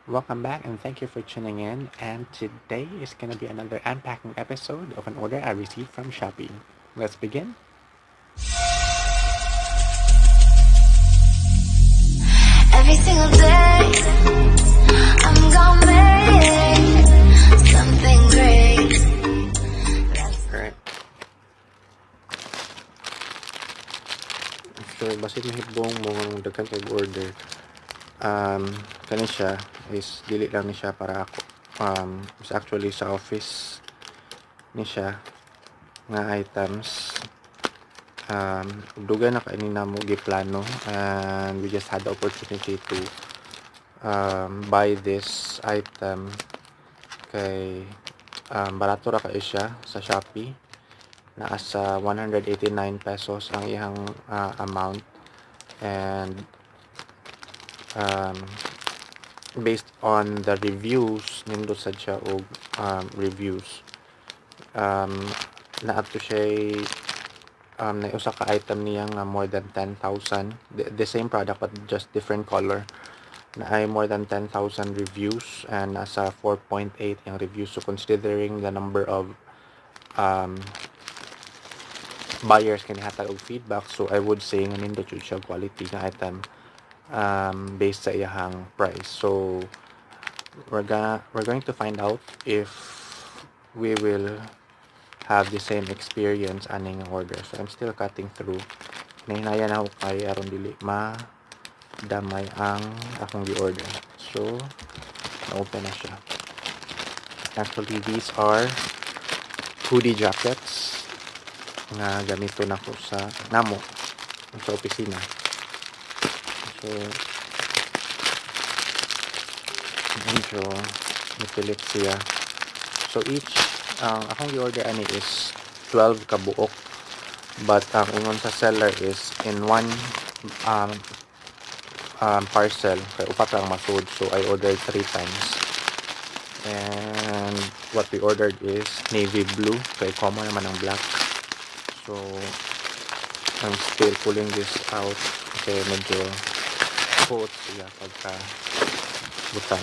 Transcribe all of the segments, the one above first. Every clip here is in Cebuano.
Welcome back and thank you for tuning in, and today is gonna be another unpacking episode of an order I received from Shopee. Let's begin. Every single day, I'm gonna make something great. Alright. So, basit mahibong mo nga daghan kay order. Kani siya is dili lang ni siya para ako. It's actually sa office ni siya nga items. Dugay na kay ni namo giplano, and we just had the opportunity to buy this item kay barato ra kay siya sa Shopee. Naa sa 189 pesos ang iyang amount, and based on the reviews, nindot sad siya og reviews. Naa to siya na usa ka item niya nga more than 10,000, the same product but just different color, na ay more than 10,000 reviews and nasa 4.8 yung reviews. So considering the number of buyers kani hatag og feedback, so I would say nga nindot jud siya quality nga item based sa iyahang price. So we're going to find out if we will have the same experience aning order. So I'm still cutting through. Nahinaya na ako kay aron dili madamay ang akong gi-order. So na-open na siya. Actually, these are hoodie jackets nga gamito nako sa namo sa opisina. So medyo nipilit siya. So each ang akong gi-order ani is 12 ka buok, but ang ingon sa seller is in one parcel kay upat lang masud, so I ordered 3 times. And what we ordered is navy blue kay common naman ang black. So I'm still pulling this out kasi medyo puot siya pagka butang.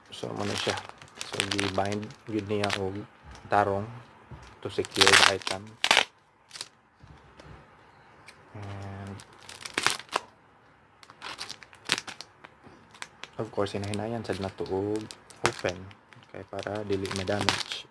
So muna siya. So gi-bind gyud niya og tarong to secure the item. And of course hinahinayan sad na to og open kay para dili ma-damage.